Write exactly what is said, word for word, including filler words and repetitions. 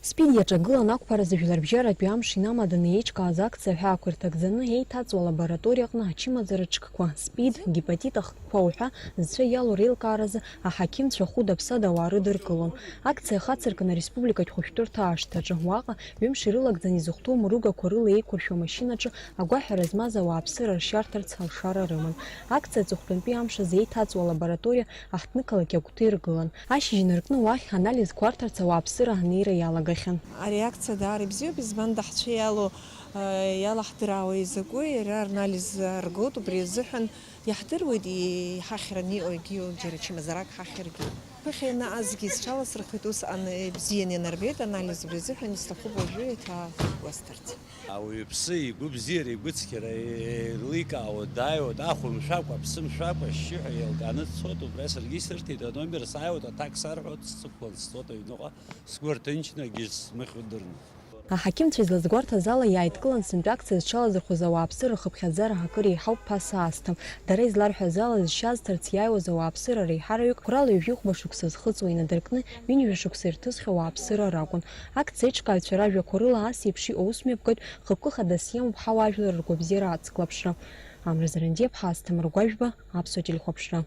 СПИД иаҿагылан ақәԥаразы жәларбжьаратәи амш инамаданы еиҿкааз акциа аҳәаақәа ирҭагӡаны еиҭаҵуа алабораториа аҟны ачымазара ҿкқәа, СПИД, гепатит ахкқәа уҳәа зцәа иалоу реилкааразы аҳақьымцәа хәыда-ԥсада ауаа рыдыркылон. Акциа ахацыркын ареспубликатә хәышәтәырҭа аашҭаҿы, уаҟа ҩымш ирылагӡан изыхәҭоу мыругақәа рыла еиқәыршәо амашьынаҿы агәаҳәара змаз ауааԥсыра ршьарҭарц алшара рыман. Акциа аҵыхәтәантәи амш азы еиҭаҵуа алабораториа аҳҭнықалақь агәҭа иргылан. Ашьыжь инаркны уахь анализқәа арҭарц ауааԥсыра анеира иалагахьан. Ари акциа даара ибзиоуп, избан даҳцәа иалоу, э, иалаҳдыраауа изакәу, иара анализ аргоит, убри азыҳәан иаҳдыруеит, и-, иҳахьраны иҟоу егьиу џьара чымазарак ҳахьыргеит. Ԥыхьа ианаазгьы сҽаласырхәит, усҟан ибзиан ианарбеит анализ, убри азыҳәан исҭахуп уажәы еиҭа гәасҭарц. Ауаҩԥсы игәы бзиара, игәы цқьара еиликаауа дааиуеит, ахә мшәакәа, аԥсы мшәакәа, ашьшьыҳәа еилкааны дцоит, убра саргьы исырҭеит аномер, сааиуеит, аҭак сарҳәоит, сцықәлан сцоит аҩныҟа, сгәы рҭынчны, акгьы смыхьуа дырны. Аҳақьымцәа излазгәарҭаз ала, иааидкылан сынтәа акциа зҽалазырхәыз ауааԥсыра рхыԥхьаӡара акыр еиҳауп ԥаса аасҭа. Дара изларҳәаз ала, зшьа азҭарц иааиуаз ауааԥсыра реиҳараҩык қәрала ҩажәихәба шықәса зхыҵуа инадыркны, ҩынҩажәа шықәса ирҭысхьоу ауааԥсыра ракәын. Акциа аиҿкааҩцәа ражәақәа рыла, ас еиԥш иҟоу усмҩаԥгатә хықәкы хадас иамоуп ҳауаажәлар ргәабзиара ацклаԥшра. Амра Зарандиаԥҳа, Асҭамыр Гәажәба, Аԥсуа телехәаԥшра.